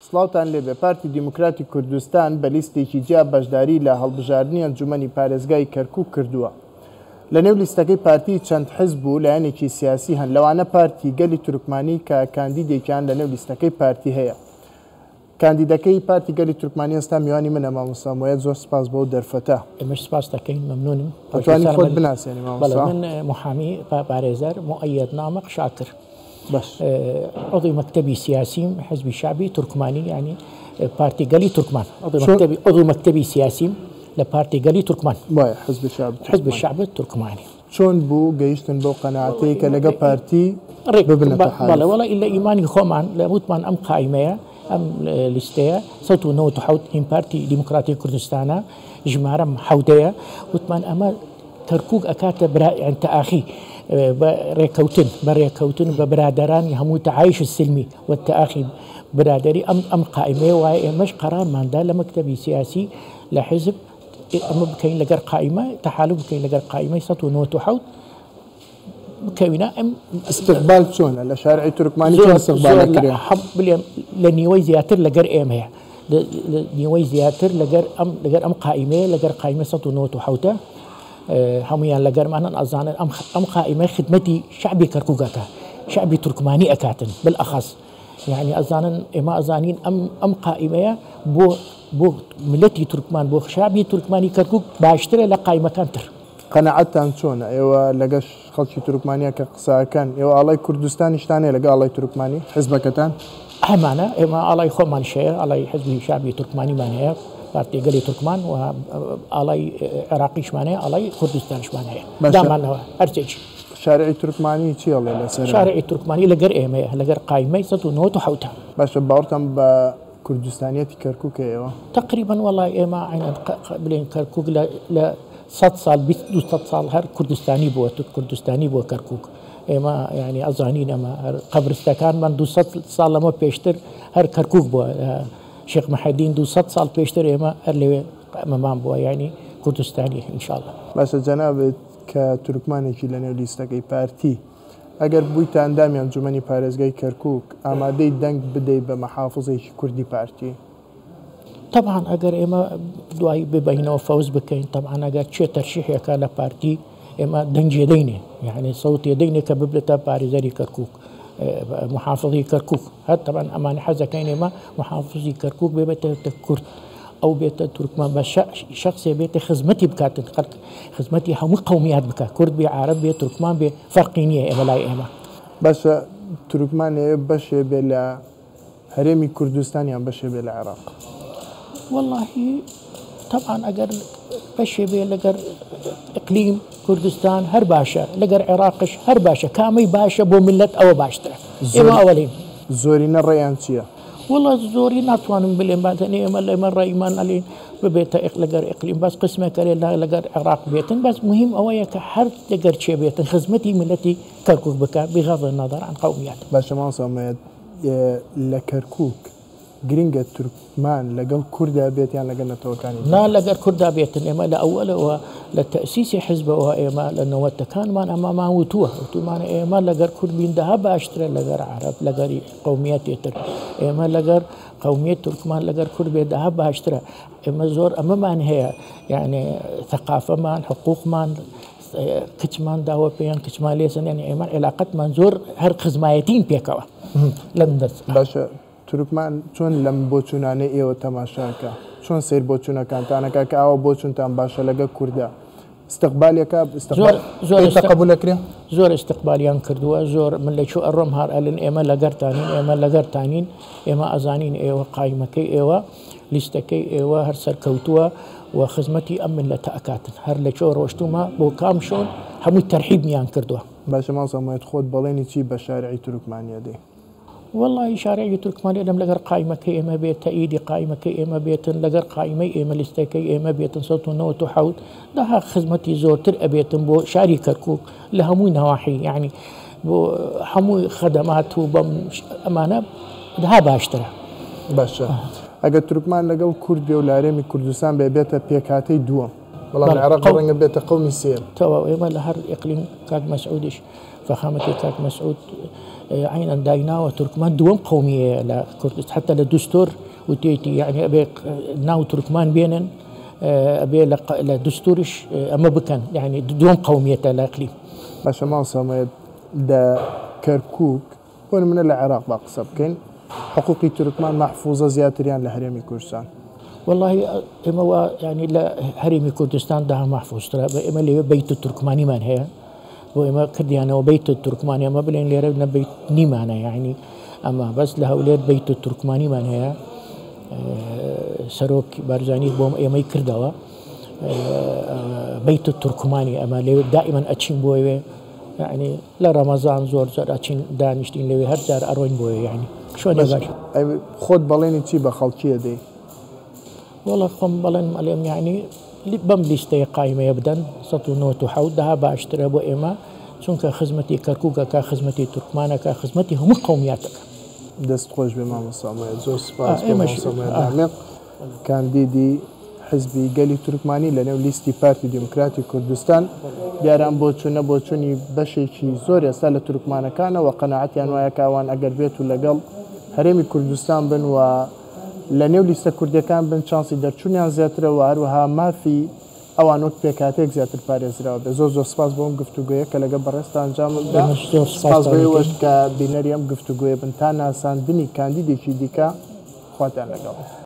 سڵاوتان لێبێ پارتی دیموکراتی کوردستان بە لیستێکی جیا بەشداری لە هەڵبژاردنی ئەنجومەنی پارێزگای کەرکوک کردووە. لە نێو لیستەکەی پارتی چەند حزب و لایەنێکی سیاسی هەن لەوانە پارتی گەلی تورکمانی کە کاندیدێکیان لە نێو لیستەکەی پارتی هەیە. کاندیدەکەی پارتی گەلی تورکمانی ئێستا میوانی منە مامۆستا مۆیەد زۆر سپاس بۆ دەرفەتە. ئێمەش سپاس دەکەین مەمنونم. ئەتوانی خۆت بناسێنی مامۆستا؟ بەڵێ من محامی پارێزەر موئەیەد نامق شاکر. باش. عضوی مەکتەبی سیاسیم حزبی شەعبی تورکمانی یانی پارتی گەلی تورکمان عضوی مەکتەبی عضو مەکتەبی سیاسیم لە پارتی گەلی تورکمان. وایە حزب شەعب حزب شەعب تورکمانی. چۆن بوو گەیشتن بەو قەناعەتەی کە لەگەڵ پارتی ببنە تەحالوف؟ بەڵێ وەڵا ئیلا ئیمانی خۆمان لە وتمان ئەم قایمەیە ئەم لیستەیە 197 هین پارتی دیموکراتی کوردستانە ژمارەم حەودەیە وتمان ئەمە کەرکوک ئەکاتە برا یان تەئاخی بە ڕێکەوتن بە ڕێکەوتن بە برادەرانی هەموو تەعایش سلمی و تەئاخی برادەری ئەم ئەم قائیمەیە وایە ئێمەش قەرارماندا لە مەکتەبی سیاسی لە حیزب ئەمە بکەین لەگەر قائیمە تەحالوف بکەین لەگەر قائیمەی 197 بکەوینە ئەم استقبال چۆنە لە شارعی تورکمانی چۆن استقبال ئەکرێ؟ بلێم لە نیوەی زیاتر لەگەر ئێمەیە نیوەی زیاتر لەگەر ئەم لەگەر ئەم قائیمەیە لەگەر قائیمە 197 هەمویان لەگەرمانن ئەزانن ئەم ئەم قائیمە خدمەتی شعبی کەرکوک ئەکا شعبی تورکمانی ئەکاتن بالاخص یعنی ئەزانن ئێمە ئەزانین ئەم ئەم قائیمەیە بۆ بۆ ملەتی تورکمان بۆ شعبی تورکمانی کەرکوک باشترە لە قائیمەکان تر. قەناعەتتان چۆنە ئێوە لەگەش خەڵکی تورکمانیا کە قسە ئەکەن ئێوە ئاڵای کوردستانیشتان هەیە لەگە ئاڵای تورکمانی حزبەکەتان؟ هەمانە ئێمە ئاڵای خۆمانیش هەیە ئاڵای حزبی شەعبی تورکمانیمان هەیە پارتی گەلی تورکمان و ئاڵای عێراقیشمان هەیە ئاڵای کوردستانیشمان هەیە باشە دامانەوە هەرچێکی. شارعی تورکمانی چی ئەڵێ لەسەر ئەمە؟ شارعی تورکمانی لەگەر ئێمەیە لەگەر قایمەی 197 ە. باشە باوەڕتان بە کوردستانیەتی کەرکوک هەیە ئێوە؟ تەقریبەن وەڵا ئێمە عەینەن بلێین کەرکوک لە لە سەد ساڵ بیست دوو سەد ساڵ هەر کوردستانی بووە تورک کوردستانی بووە کەرکوک ئێمە یانی ئەزانین ئەمە هەر قەبرستەکانمان 200 ساڵ لەمە پێشتر هەر کەرکوک بووە شێخ محەدین 200 ساڵ پێشتر ئێمە هەر لەوێ ئەمەمان بووە یانی کوردستانی ئینشاءاللە. باشە جەنابت کە تورکمانێکی لەنێو لیستەکەی پارتی ئەگەر بوویتە ئەندامی ئەنجومەنی پارێزگای کەرکوک ئامادەی دەنگ بدەی بە مەحافزێکی کوردی پارتی؟ تەبعەن ئەگەر ئێمە دوای ببینەوە فەوز بکەین تەبعەن ئەگەر چێ تەرشیحێکە لە پارتی ئێمە دەنگێ دەینێ یعنی سەوتێ دەینێ کە ببێتە پارێزەری کەرکوک محافظی کەرکوک هەر تەبعەن ئەمانە حەزەکەین ئێمە محافظی کەرکوک بێتە کورد ئەو بێتە تورکمان بە شخصێ بێتە خزمەتی بکاتن خەڵک خزمەتی هەموو قومیات بکە کورد بێ عرب بێ تورکمان بێ فەرقی نییە ئێمە لای ئێمە. باشە تورکمان ئەیەوێ بەشێ بێ لە هەرێمی کوردستان یان بەشێ بێ لە عێراق؟ وەڵاهی تەبعەن ئەگەر بەشێ بێ لەگەر ئیقلیم کوردستان هەر باشە لەگەر عێراقش هەر باشە کامەی باشە بۆ میللەت ئەوە باشترە ئێمە ئەوەلین. زۆرینە ڕێیان چییە؟ وەڵا زۆری ناتوانم بلێم باتەنێ ئێمە لەمە ڕێیمان ئەلین ببێتە ئیق لەگەر ئیقلیم بەس قسمێکەرێ لەگەر عێراق بێتن بەس مهم ئەوەیە کە هەر لەگەر چێ بێتن خزمەتی میللەتی کەرکوک بکا بغض النظر عن قومیات. باشە مامۆستا ئومێد لە کەرکوک گرنگە تورکمان لەگەڵ کوردا بێت یان لەگەڵ نەتەوەکانی نا دیکە؟ لەگەر کوردا بێتن ئێمە لە ئەوەلەوە لە تەئسیسی حزبەوە ئێمە لە نەوەتەکانمان ئەمەمان وتووە وتومانە ئێمە لەگەر کورد بین دەها باشترە لەگەر عەرەب لەگەر قەومیەتێ تر ئێمە لەگەر قەومیەت تورکمان لەگەر کورد بێت دەها باشترە ئێمە زۆر ئەمەمان هەیە یعنی ثقافەمان حقوقمان کچمان داوە پێیان کچمان لێسن یعنی ئێمە علاقەتمان زۆر هەر خزمایەتین پێکەوە لەم دەست. باشە تورکمان چۆن لەم بۆچوونانەی ئێوە تەماشا ئەکا؟ چۆن سەیر بۆچوونەکانتان ئەکا کە ئاوا بۆچوونتان باشە لەگەڵ کوردا؟ ئیستقبالی ئەکا؟ زۆر زۆر پێی تەقەبول ئەکرێ؟ زۆر ئیستقبالیان کردووە زۆر من لە کوێ ئەڕۆم هار ئەلن ئێمە لەگەرتانین ئێمە لەگەرتانین ئێمە ئەزانین ئێوە قایمەکەی ئێوە لیستەکەی ئێوە هەر سەرکەوتووە و خزمەتی ئەم میللەتە ئەکاتن هەر لە کوێ ڕۆشتوومە بۆ کام شۆن هەمووی تەرحیبمیان کردووە. باشە مامۆستا موید خۆت بەڵێنی چی بە شارعی تورکمانی ئەدەی؟ وەڵاهی شارعی تورکمانی ئەلەم لەگەر قایمەکەی ئێمە بێت تەئیدی قایمەکەی ئێمە بێتن لەگەر قایمەی ئێمە لیستەکەی ئێمە بێتن 197 دەها خزمەتی زۆرتر ئەبێتن بۆ شاری کەرکوک لە هەمووی نەواحی یعنی بۆ هەمووی خەدەمات و بەم ئەمانە دەها باشترە. باشە ئەگەر تورکمان لەگەڵ کورد بێ و لە هەرێمی کوردستان بێ بێتە پێکهاتەی دووەم بەڵام لە عێراق ڕەنگە بێتە قەومی سێیەم. تەواو ئێمە لە هەر ئیقلیم کاک مەسعودیش فەخامەتی کاک مەسعود عینەن دایناوە تورکمان دووەم قەومیەیە لە کوردستان حتا لە دستور وتێتی یعنی ئەبێ ناو تورکمان بێنن ئەبێ لە دستوریش ئەمە بکەن یعنی دووەم قەومیەتە لە ئەقلیم. باشە مامۆستا مەیەد لە کەرکوک بۆ نمونە لە عێراق با قسە بکەین حقوقی تورکمان مەحفوزە زیاتر یان لە هەرێمی کوردستان؟ وەڵاهی ئێمە وا یانی لە هەرێمی کوردستان دا مەحفوزترە بە ئێمە لەوێ بەیت تورکمانیمان هەیە بۆ ئێمە کردیانەوە بەیت تورکمانی ئەمە بلێن لێرە نە بەیت نیمانە یعنی ئەمە بەس لە هەولێر بەیت تورکمانیمان هەیە سەرۆک بارزانی بۆم ئێمەی کردەوە بەیت تورکمانی ئەمە لەوێ دائیمەن ئەچین بۆوێ یەعنی لە ڕەمەزان زۆر جار ئەچین دانیشتین لەوێ هەر جار ئەڕۆین بۆیە یەعنی شوێنێ باش. ئەی خۆت بەڵێنی چی بە خەڵکی ئەدەی؟ وەڵا خۆم بەڵێنم ئەلێم یەعنی بەم لیستەیە قایمەیە بدەن 197 دەها باشترە بۆ ئێمە چونکە خزمەتی کەرکوک ئەکا خزمەتی تورکمان ئەکا خزمەتی هەموو قەومیات ئەکا. دەست خۆش بێ مامۆستا مەیە زۆر سوپاس بۆ مامۆستا مەیە نامیق. کاندیدی حزبی گەلی تورکمانی لەنێو لیستی پارتی دیموکراتی کوردستان. دیارە ئەم بۆچوونە بۆچوونی بەشێکی زۆر ئێستا لە تورکمانەکانە و قەناعەتیان وایە کە ئەوان ئەگەر بێت و لەگەڵ هەرێمی کوردستان بن و لەنێو لیستە کوردیەکان بن چانسی دەرچوونیان زیاترە و هەروەها مافی ئەوان وەک پێکهاتەیەک زیاتر پارێزراو بێت. زۆر زۆر سپاس بۆ ئەم گفتوگۆیە کە لەگەڵ بەڕێزتان ئەنجامم دا. سپاس بۆ ئێوەش کە بینەری ئەم گفتوگۆیە بن. تا ناساندنی کاندیدێکی دیکە خواتان لەگەڵ.